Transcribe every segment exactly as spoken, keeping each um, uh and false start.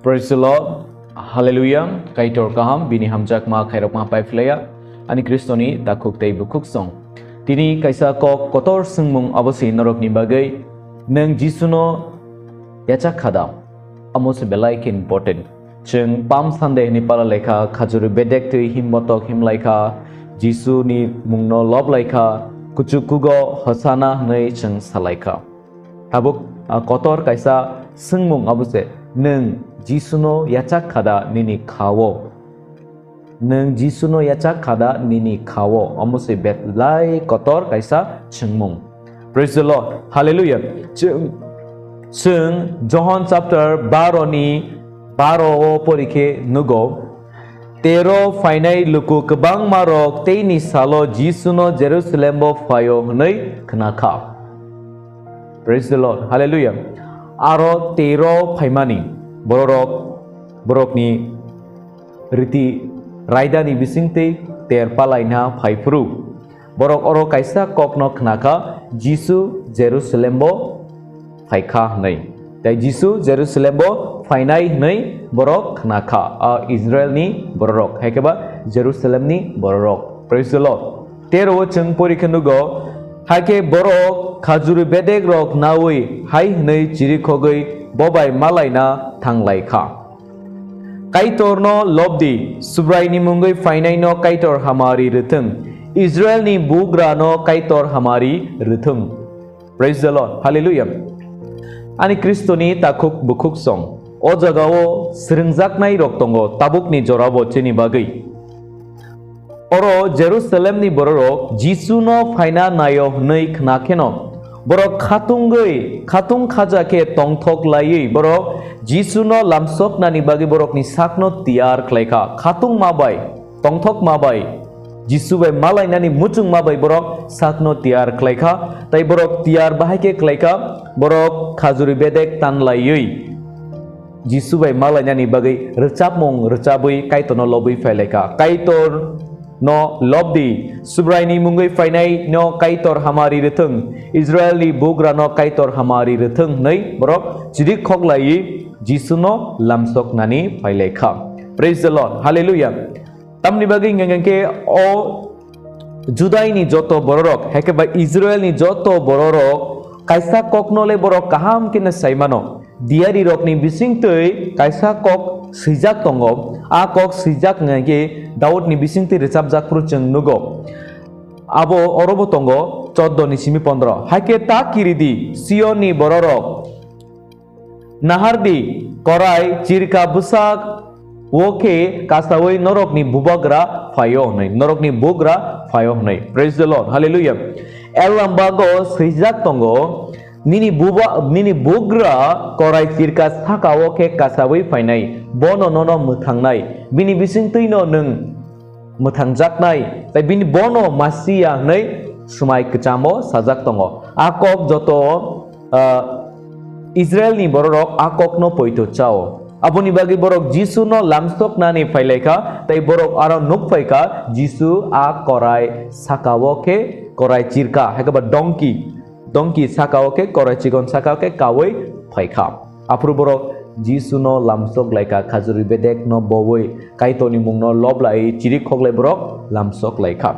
Praise the Lord. Hallelujah. Kaitor kaham, bini hamjakma khairokma paiphlaiya. Ani Kristoni takhuk tei bukhuk song. Tini kaisa kok kotor swngmung abosi norokni bagwi, nwng Jisuno yachak khada? Amo se belai khe important. Chwng Palm Sunday hwnwi pala laikha, khajuri bedek twi himbotok himlaikha, Jisuni mungno loblaikha, kuchuk kugo Hosana hwnwi chwng salaikha. Tabuk, ah, kotor kaisa swngmung abo se, nwng Jisuno yachak khada nini kha-o? Nwng Jisuno yachak khada nini kha-o? Amo se belai kotor kaisa swngmung. Praise the Lord. Hallelujah. Chwng, chwng Johon chapter baro ni baro o porikhe nugo. Tero phainai luku kwbangma rok teini salo Jisuno Jerusalem bo phaio hwnwi khnakha. Praise the Lord. Hallelujah. Aro tero phaimani bororok, borokni riti raidani bisingtwi ter palaina phaiphuru. Borok oro kaisa kokno khnakha, Jisu Jerusalem bo phaikha hwnwi. Tei Jisu Jerusalem bo phainai hwnwi borok khnakha, a Israelni bororok, hai khe ba Jerusalemni bororok. Praise the Lord. Tero o chwng porikhe nugo, hai khe borok khajuri bedek rok naui hai hwnwi chirikhogwi bo bai malaina thanglaikha. Kaitorno lobdi, Subraini mungwi phainaino Kaitor hamari rwthwng, Israelni bugrano Kaitor hamari rwthwng. Praise the Lord. Hallelujah. Ani Kristoni takhuk bukhuk song. O jagao srwngjaknai rok tongo tabukni jorabo chini bagwi. Oro Jerusalemni bororok Jisuno phaina naio hwnwi khna kheno, borok khatungwi, khatung khaja khe tongthok laiwi borok Jisuno lamsoknani bagwi borokni sakno tiyar khlaikha. Khatungma bai, tongthokma bai, Jisu bai malainani muchungma bai borok sakno tiyar khlaikha. Tei borok tiyar bahai khe khlaikha, borok khajuri bedek tan laiwi Jisu bai malainani bagwi rwchapmung rwchabwi Kaitorno lobwi phailaikha. Kaitorno lobdi, Subraini mungwi phainaino Kaitor hamari rwthwng, Israelni bugrano Kaitor hamari rwthwng hwnwi borok chirik khoklaiwi Jisuno lamsoknani phailaikha. Praise the Lord. Hallelujah. Tamni bagwi hwnkhe o Judaini joto bororok, hai khe ba Israelni joto bororok kaisa kokno le borok kaham khe no sai mano. Diyarirokni bisingtwi kaisa kok swijak tongo. A kok swijak hwnkhe Daudni bisingtwi rwchapjak phuru chwng nugo. Abo oro bo tongo, chordo ni simi pondro. Hai khe ta kiridi, Sionni bororok. Nahardi, korai chirka bwsak o khe kasaui norokni bubagra phaio hwnwi, norokni bugra phaio hwnwi. Praise the Lord. Hallelujah. Elambago swijak tongo, nini buba, nini bugra korai chirka saka o khe kasaui phainai, bono nono mwthangnai, bini bisingtwino nwng mwthangjaknai, tei bini bono Masia hwnwi swmai kwchamo sajak tongo. A kok joto, ah, Israelni bororok a kokno poito chao. Aboni bagwi borok Jisuno lamsoknani phailaikha, tei borok aro nukphaikha, Jisu a korai sakao khe korai chirka, hai khe ba donkey, donkey sakao khe korai chikon sakao khe kaui phaikha. Aphuru borok Jisuno lamsok laikha, khajuri bedekno boui Kaitorni mungno lob lai chirik khoklai borok lamsok laikha.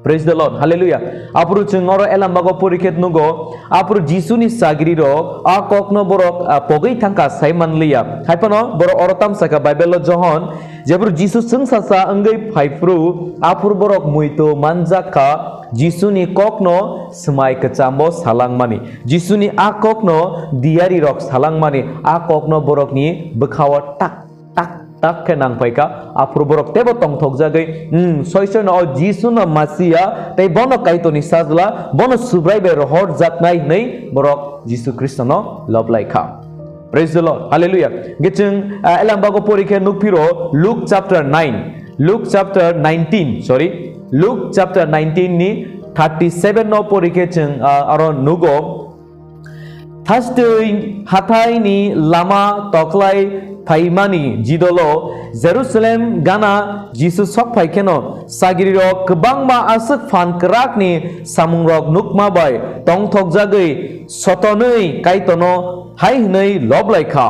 Praise the Lord. Hallelujah. Aphuru chwng oro Elambago porikhet nugo, aphuru Jisuni sagrirok a kokno borok, ah, pogwi thangkha sai manliya. Haiphano borok oro tamsakha Bible-o Johon, jephuru Jisu chwngsasa wngwi phaiphuru, aphuru borok muitu manjakha Jisuni kokno swmai kwchambo salangmani. Jisuni a kokno diyarirok salangmani, a kokno borokni bwkhao tak, tak, tak khe nangphaikha. Aphuru borok teibo tongthokjagwi, "Hmm, soi soino o Jisuno Masia, tei bono Kaitorni Sajla, bono Subrai bai rohorjaknai," hwnwi borok Jisu Khristono lob laikha. Praise the Lord. Hallelujah. Hwnkhe chwng, ah, Elambago porikhe nukphiro Luke chapter nine. Luke chapter nineteen, sorry. Luke chapter nineteen ni thirty seven no porikhe chwng, ah, aro nugo. Thastwi hathaini lama toklai phaimani jidolo Jerusalem gana Jisu sok phai kheno sagrirok kwbangma aswk phan kwrakni samungrok nukma bai tongthokjagwi sotonwi Kaitorno hai hwnwi lob lai kha.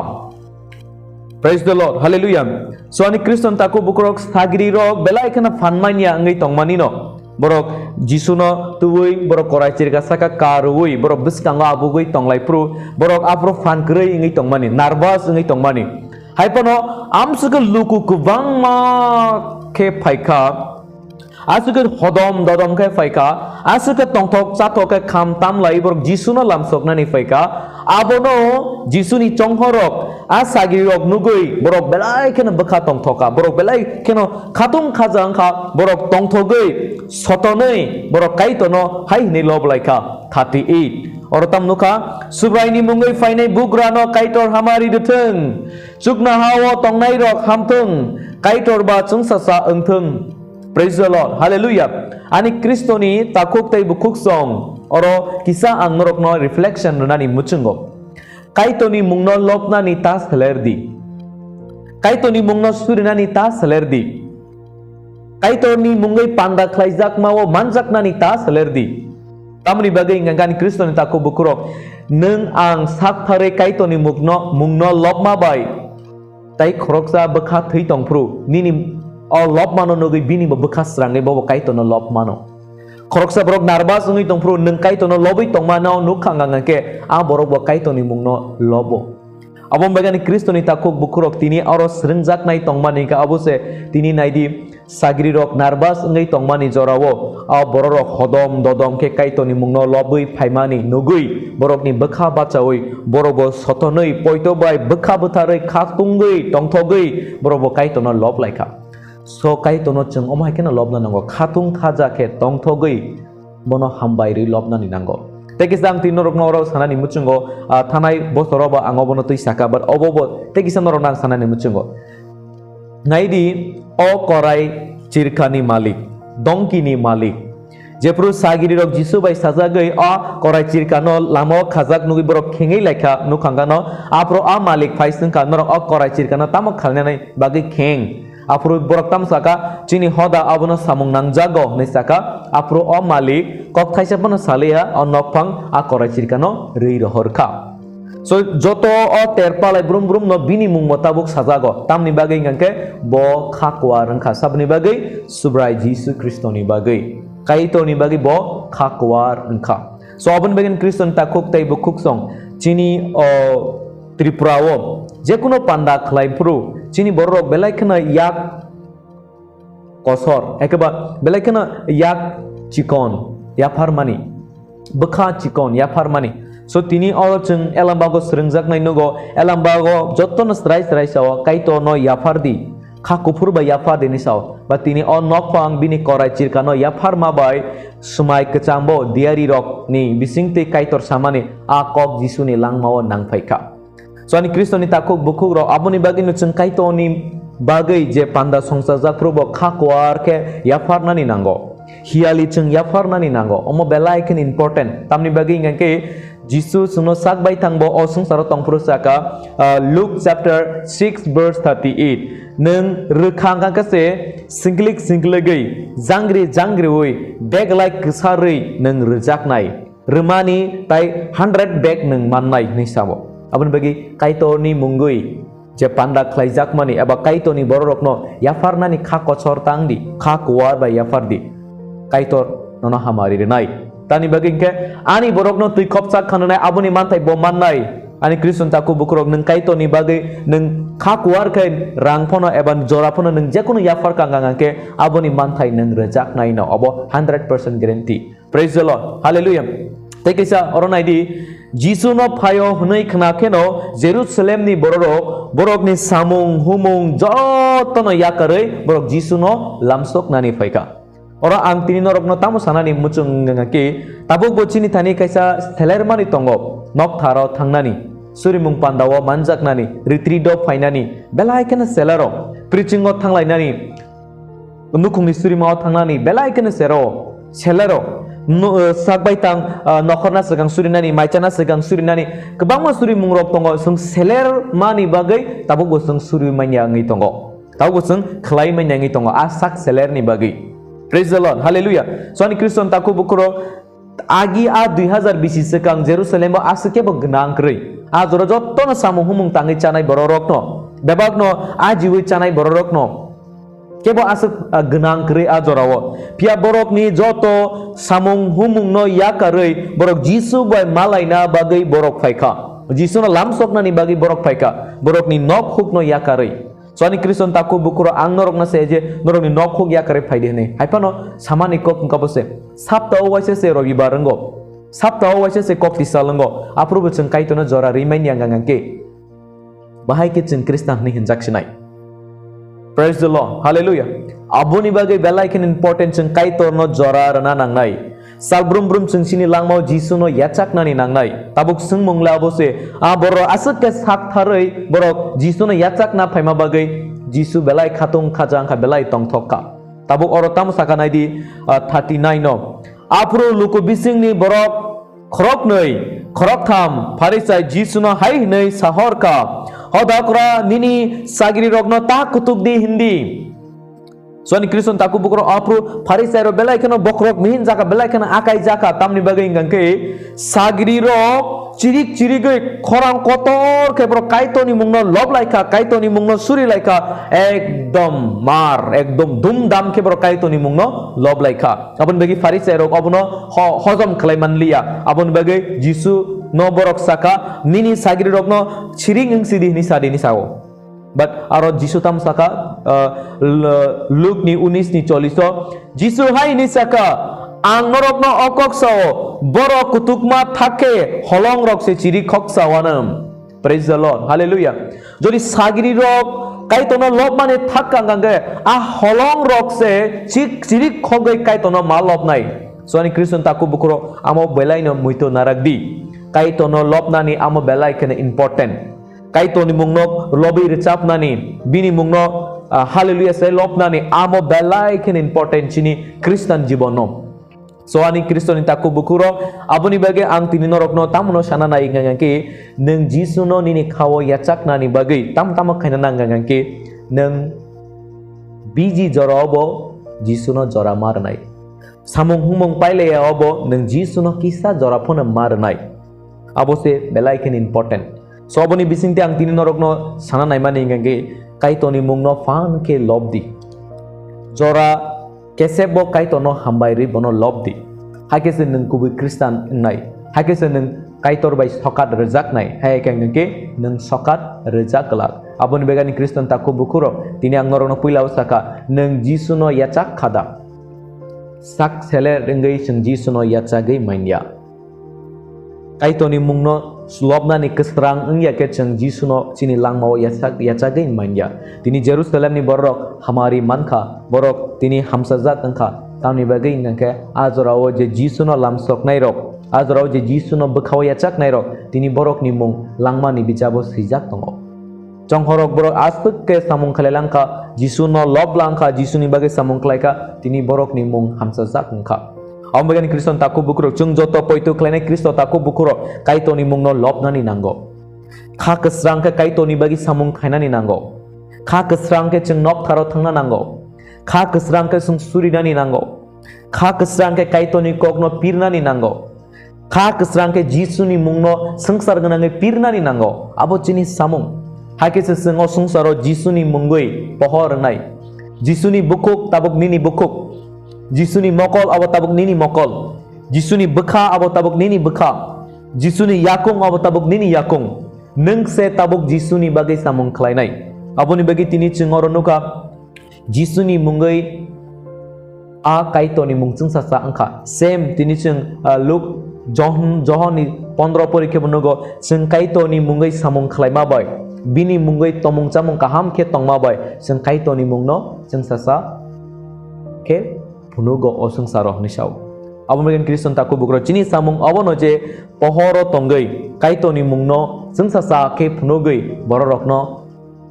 Praise the Lord. Hallelujah. So ani Khristan takhuk bukhurok sagri rok belai kheno phan manya wngwi tongmani no. Borok Jisu no tubui, borok korai chirka saka karwi, borok bwskango abugwi tonglai phuru, borok aphuru phan kwrwi wngwi tongmani, nervous wngwi tongmani. Hai phano amswkhe luku kwbangma khe phaikha, aswkhe hodom dodom khe phaikha, aswkhe tongthok chathok khe kham tamlai borok Jisu no lamsoknani phaikha. Abono Jisu ni chonghorok a sagri rok nugwi borok belai kheno bwkha tongthoka, borok belai kheno khatung khaja wngkha, borok tongthogwi sotonwi borok Kaitorno hai hwnwi lob laikha. Thirty-eight. Oro tam nukha, Subraini mungwi phainai bugrano Kaitor hamari rwthwng, chuknohao tongnairok hamthwng, Kaitor ba chwngsasa wngthwng. Praise the Lord. Hallelujah. Ani Khristoni takhuk tei bukhuk song, oro kisa ang norokno reflection rwnani muchungo. Kaitorni mungno lobnani ta seler di. Kaitorni mungno surinani ta seler di. Kaitorni mungwi panda khlaijakmao manjaknani ta seler di. Tamoni bagwi hwnkha khe ani Khristoni takhuk bukhurok, nwng ang sak tharwi Kaitorni mungno, mungno lobma bai tai khoroksa bwkha thwi tongphuru, nini o lobmano nugwi bini bo bwkha srangwi bobo Kaitorno lobmano. Khoroksa borok nervous wngwi tongphuru, nwng Kaitorno lobwi tongmano nukha hwnkha khe, a borok bo Kaitorni mungno lobo. Abo wngkha khe ani Khristoni takhuk bukhurok tini oro srwngjaknai tongmani hwnkha, abo se tini naidi, sagrirok nervous wngwi tongmani jorao, a bororok hodom dodom khe Kaitorni mungno lobwi phaimani nugwi, borokni bwkha bachaui, borokbo sotonwi, poito bai bwkha bwtharwi, kha tungwi, tongthogwi, borokbo Kaitorno lob laikha. So Kaitorno chwng omo hai kheno lobna nango, khatung khaja khe tongthogwi bono hambai rwi lobnani nango. Tei kisa ang tini norokno oro sanani muchungo, ah, thanai bosoro bo ang obono twi saka, but obo bo tei kisa norokno ang sanani muchungo. Naidi, o korai chirkani malik, donkey ni malik. Jephru sagiri rok Jisu bai sajagwi o korai chirkano lama o khajak nugwi borok khengwi laikha, nukha hwnkha no, aphuru o malik phai swngkha, "Norok o korai chirkano tamo khalnani bagwi kheng?" Aphuru borok tamo saka, "Chini hoda abono samung nangjago," hinwi saka. Aphuru o malik kok thaisa phano saliya, o nokphang a korai chirkano rwi rohor kha. So, joto o terpalai brum brum no bini mung bo tabuk sajago. Tamni bagwi hwnkha khe bo kha kuar wngkha. Saboni bagwi? Subrai Jisu Khristoni bagwi. Kaitorni bagwi bo kha kuar wngkha. So, aboni bagwi Khristoni takhuk tei bukhuk song chini o Tripura o jekunu panda khlai phuru chini bororok belai kheno yak kosor, ekeba belai kheno yak chikon, yapharmani, bwkha chikon, yapharmani. So, tini oro chwng Elambago srwngjaknai nugo, Elambago jotono srai srai sao, "Kaitorno yaphar di, kha kuphur bai yaphar di," hinwi sao. Ba tini o nokphang bini korai chirkano yapharma bai swmai kwchambo diyari rokni bisingtwi Kaitor samani a kok Jisuni langmao nangphaikha. So, ani Khristoni takhuk bukhuk rok, aboni bagwi no chwng Kaitorni bagwi je panda songchajak phuru bo kha kuar khe yapharnani nango. Hiyali chwng yapharnani nango. Omo belai kheno important. Tamni bagwi hwnkha khe Jisu chwngno sak bai thangbo o swngcharo tongphuru saka, ah, Luke chapter six verse thirty-eight. Nwng rwkha hwnkha khe se singklik singkligwi, jangri jangriwi, beglai kwsarwi nwng rwjaknai. Rwmani tai hundred bag nwng mannai hinwi sao. Aboni bagwi Kaitorni mungwi je panda khlaijakmani eba Kaitorni bororokno yapharnani kha kochor tang di, kha kuar bai yaphar di. Kaitor nono hamari rwnai. Tani bagwi hwnkhe ani borokno twi khopsa khananai aboni manthai bo mannai. Ani Khristan takhuk bukhurok nwng Kaitorni bagwi nwng kha kuar khe rang phano eba jora phano nwng jekunu yaphar kang kang khe aboni manthai nwng rwjaknai no, obo hundred percent guarantee. Praise the Lord. Hallelujah. Tei kisa oro nai di, Jisu no phaio hwnwi khna kheno Jerusalem ni bororok, borokni samung humung jotono yakarwi borok Jisu no lamsok nani phaikha. Oro ang tini norokno tamo sanani muchung wngkha ki, tabuk bo chini thani kaisa seler mani tongo, nok tharo thangnani, surimung pandao manjaknani, retreat o phainani, belai kheno selero, preaching o thanglainani, nukhungni surima o thangnani belai kheno sero, selero, nu-, eh, sak bai tang, ah, nokhorna swkang surinani, maichana swkang surinani, kwbangma surimungrok tongo, chwng seler mani bagwi tabukbo chwng suri manya wngwi tongo, tabukbo chwng khlai manya wngwi tongo, a sak selerni bagwi. Praise the Lord, hallelujah. So ani Khristan takhuk bukhurok, agi a dui hazar bisi swkang Jerusalem o aswk kebo gwnang kwrwi. A jora jotono samung humung tangwi chanai bororokno Bebakno ajiwi chanai bororokno kebo aswk, ah, gwnang kwrwi a jorao. Phiya borokni joto samung humungno yakarwi borok Jisu bai malaina bagwi borok phaikha. Jisuno lamsoknani bagwi borok phaikha. Borokni nok hukno yakarwi. So ani Khriston takhuk bukhurok ang norokno se je norokni nok huk yakarwi phaidi hwnwi. Haiphano samani kok wngkha bo se. Saptao waisa se robibar wngo. Saptao waisa se kok tisal wngo. Aphuru bo chwng Kaitorno jora rwi manya hwnkha hwnkhe. Bahai khe chwng Khristan hwnwi hwnjak sinai. Praise the Lord. Hallelujah. Aboni bagwi belai kheno important chwng Kaitorno jora rwna nangnai. Sal brum brum chwng chini langmao Jisuno yachaknani nangnai. Tabuk swngmung le abo se, a borok aswk khe sak tharwi borok Jisuno yachakna phaima bagwi Jisu belai khatung khaja wngkha, belai tongthok kha. Tabuk oro tamo saka naidi, ah, thirty nine no. Aphuru luku bisingni borok khoroknwi, khoroktham Pharisai Jisuno hai hwnwi sahor kha, "Hodokra, nini sagrirokno ta kutuk di," hindi. Suani Khriston takhuk bukhurok aphuru Pharisairok belai kheno bokhorok mihin jaka, belai kheno akai jaka, tamni bagwi hwnkha khe sagrirok chirik chirigwi khorang kotor khe borok Kaitorni mungno lob lai kha, Kaitorni mungno suri lai kha, ekdom mar, ekdom dum dam khe borok Kaitorni mungno lob lai kha. Aboni bagwi Pharisairok obono ho-, hojom khlai man liya. Aboni bagwi Jisu no borok saka, "Nini sagrirokno chirik wng sidi," hwnwi sadi, hwnwi sao. But aro Jisu tam saka, uh, L-, Luk ni unis ni chollish o, Jisu hai hwnwi saka, "Ang norokno o kok sao, borok kutukma thak khe holong rok se chirik khok sao ano." Praise the Lord. Hallelujah. Jodi sagrirok Kaitorno lobmani thak kang kang khe, a holong rok se chik chirik khogwi Kaitorno ma lobnai. So ani Khriston takhuk bukhurok amo belai no muito narak di. Kaitorno lobnani amo belai kheno important. Kaitorni mungno lobwi rwchapnani, bini mungno, ah, hallelujah sai lobnani amo belai kheno important chini Khristan jibono. So ani Khristoni takhuk bukhurok, aboni bagwi ang tini norokno tamono sana nai wngkha khe, nwng Jisuno nini khao yachaknani bagwi tam tamo khaina nang wngkha khe, nwng biji jorao bo Jisuno jora ma rwnai. Samung humung pailaya obo nwng Jisuno kisa jora phano ma rwnai. Abo se belai kheno important. So aboni bisingtwi ang tini norokno sana naimani hwnkha khe Kaitorni mungno phan khe lob di. Jora kesebo Kaitorno hambai rwi bono lob di. Hakhe se nwng kubui Khristan wngnai. Hakhe se nwng Kaitor bai sokat rwjaknai. Hai khe hwnkha khe nwng sokat rwjak glak. Aboni bagwi ani Khristan takhuk bukhurok tini ang norokno puila o saka, nwng Jisuno yachak kha da? Sak seler wngwi chwng Jisuno yachagwi manya. Kaitorni mungno lobnani kwsrang wngya khe chwng Jisuno chini langmao yachak, yachagwi manya. Tini Jerusalemni bororok hamari mankha, borok tini hamsajak wngkha. Tamni bagwi hwnkha khe a jorao je Jisuno lamsoknairok, a jorao je Jisuno bwkhao yachaknairok, tini borokni mung langmani bijabo swijak tongo. Chonghorok borok aswk khe samung khlai lang kha, Jisu no lob lang kha, Jisu ni bagwi samung khlai kha, tini borok ni mung hamsajak wng kha. Abo bagwi Khriston takhuk bukhurok, chwng joto poito khlainai Khristo takhuk bukhurok Kaitor ni mung no lobnani nango. Kha kwsrang khe Kaitor ni bagwi samung khainani nango. Kha kwsrang khe chwng noktharo thangna nango. Kha kwsrang khe chwng surinani nango. Kha kwsrang khe Kaitorni kokno pirnani nango. Kha kwsrang khe Jisuni mungno swngchar gwnangwi pirnani nango. Abo chini samung. Hakhe se chwng o swngcharo Jisuni mungwi pohor rwnai. Jisuni bukhuk tabuk nini bukhuk. Jisuni mokol abo tabuk nini mokol. Jisuni bwkha abo tabuk nini bwkha. Jisuni yakung abo tabuk nini yakung. Nwng se tabuk Jisuni bagwi samung khlainai. Aboni bagwi tini chwng oro nukha. Jisuni mungwi a Kaitorni mung chwngsacha wngkha. Same tini chwng, ah, Luk, Johon, Johonni pondro pori khe bo nugo, chwng Kaitorni mungwi samung khlaima bai, bini mungwi tomung chamung kaham khe tongma bai, chwng Kaitorni mungno chwngsacha khe phunugo o swngcharo hwnwi sao. Abo bagwi Khriston takhuk bukhurok chini samung obono je pohoro tongwi Kaitorni mungno chwngsacha khe phunugwi bororokno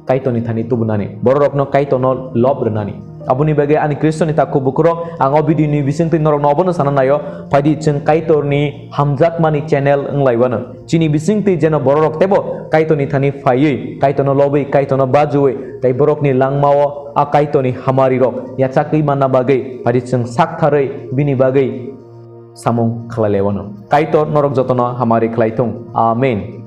Kaitorni thani tubunani, bororokno Kaitorno lob rwnani. Aboni bagwi ani Khristoni takhuk bukhurok, ang o video ni bisingtwi norokno obono sana naio, phaidi chwng Kaitorni hamjakmani channel wng laiwano. Chini bisingtwi jeno bororok teibo Kaitorni thani phaiwi, Kaitorno lobwi, Kaitorno bajuwi, tei borokni langmao a Kaitorni hamarirok yachakwi manna bagwi, phaidi chwng saktharwi bini bagwi samung khlai laiwano. Kaitor norok jotono hamari khlai thung. Amen.